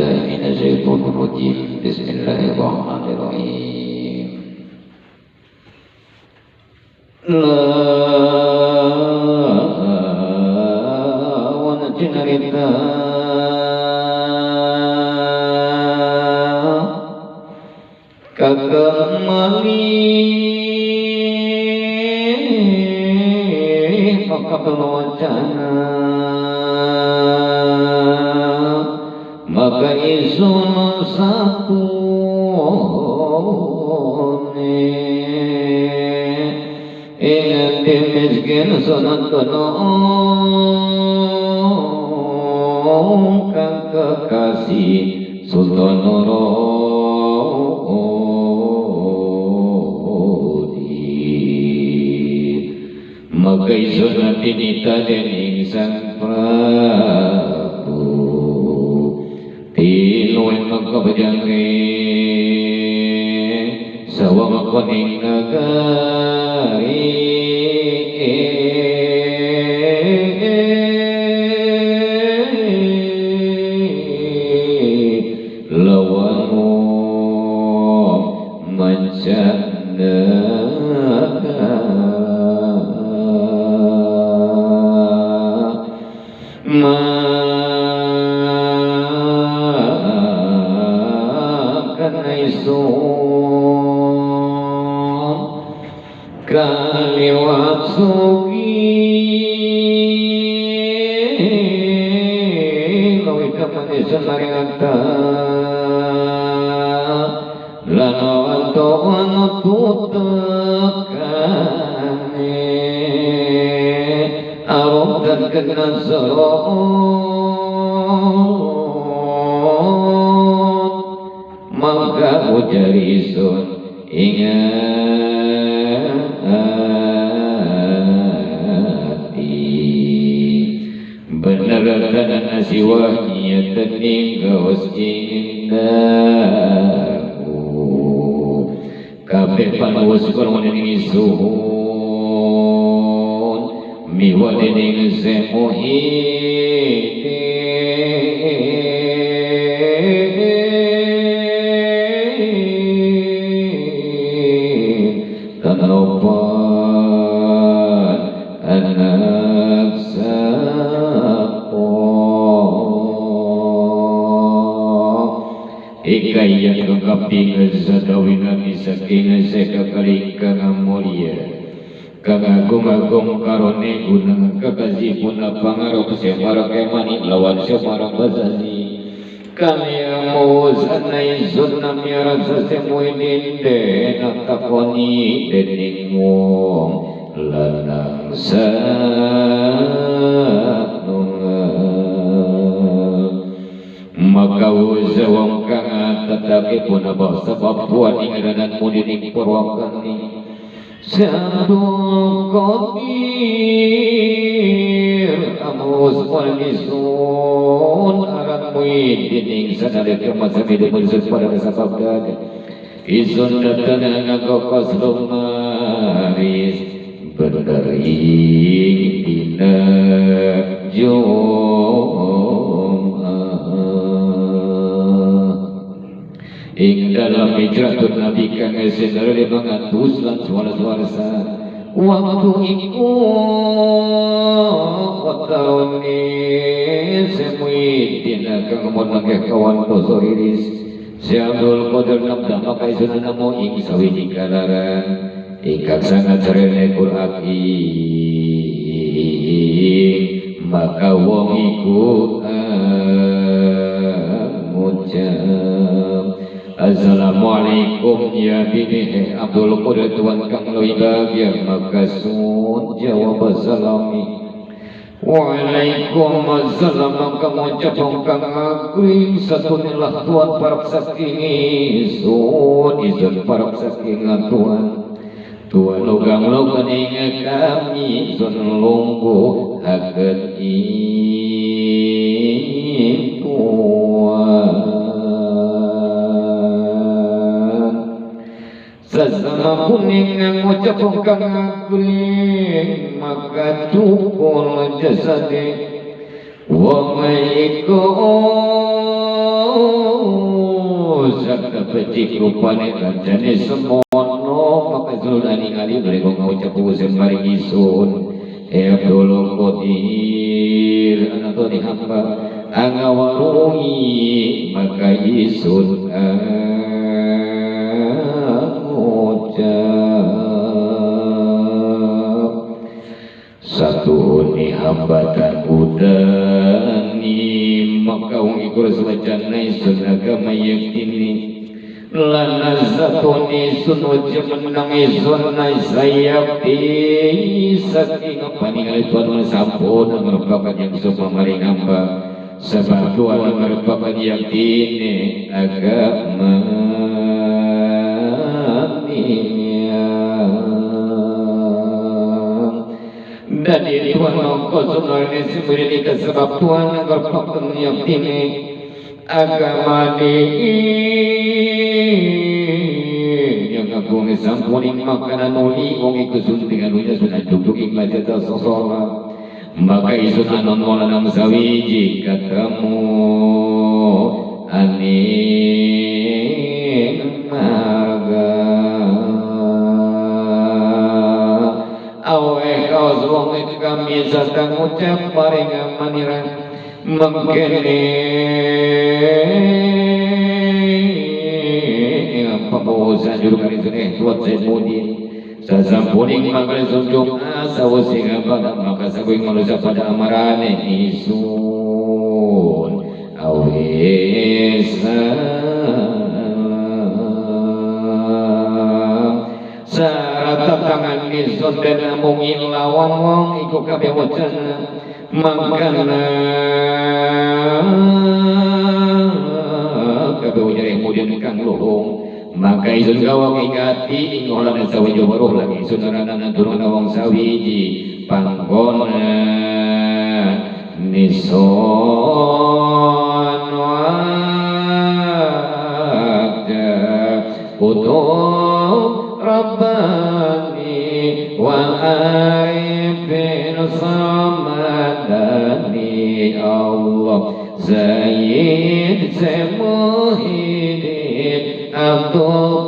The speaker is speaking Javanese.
billahi minasyaitonir rajim. Bismillahirrahmanirrahim. Lawan cinarita kakang mali maka pelwacana maka isun satu ing miskin sunat kang kekasih Sultan maka isun tinita dening Sang Prabu tiluin magkabajangre sawang koning nagari lawanmu mancanegara makan isun kaliwat sugi lawi kaman isun maringata lanawan to'an tutekane arum dan kena sorot maka ujar isun ingati bener dan nasiwahnya tening gaos indaku kabeh panuwus kono ning isun miwa dening semuhidin tanopan anak sapo ikayan kekaping sadawingan saking sekakaling kang mulia kang agung-agung karone gunang kakasih pangarep semarang kemani lawan semarang basasi kami musanai sunnah rasa semuidin dena takoni dening wong lanang sanunga maka wong kang tetake punapa sebab tuan ing ranan mudining purwakani satu kotir amus walisun aran muidining sanalika masami dimulsun pada sabab dada isun datang ngakokos lumaris berdering dina Jumat ing dalam hijratun Nabi kang senare 500 lan 11 waktu iku wataune semuidina kang monake kawan doso iris Si Abdul Qadir nabda maka isun namo ing sawiji kalaran ingkang sangat serene Qur'an maka wong iku ngucap Assalamualaikum ya bini Abdul Qadir tuan kang luwih bahagia maka sun jawab salami Waalaikumsalam maka ngucap kang agring satunilah tuan parak saking isun isun parak saking tuan tuan logang-logan ing kami sun lungguh haget ing tuan sesama kuning ngucap kang agring maka cukul jasade wong iku becik rupane rajane semono maka zulun ningali mereka ngucap usim maring isun Abdul Qadir anak hamba angawarui maka isun ngucap satu ni hamba tan udani maka wong iku wacana isun agama yaktini lana zatoni sun wajah menang isun sayakti saking paningali Tuhan sampun merupakan yang semua maring hamba sebab Tuhan merupakan yaktini agama dan Tuhan mongko sunarne sumrini sebab Tuhan merupakan yaktini agama yang agung sampuning makanan uli wong iku suntingan uja sunat duduk ing masjid sholat maka isun anon walanang sawiji ketemu aning marga awe kaos wong iku kami satang ucap paring manira mengkene pembawasan julukan itu tuat Zainudin sasampuning mangkali sunjung sawasi pada maka sabuing manusia pada amarane isun awis sarata tangan isun dan amungi lawan wong iku kabeh wacana mangkana kabeh wajah kemudian kang luhung maka isun gawang ingati ing olan sawiji baruh lagi isun aranan turun wong sawiji panggonan nison wajah kutub rabbani wal arifin samadani Allah Zaid Muhyiddin Abdul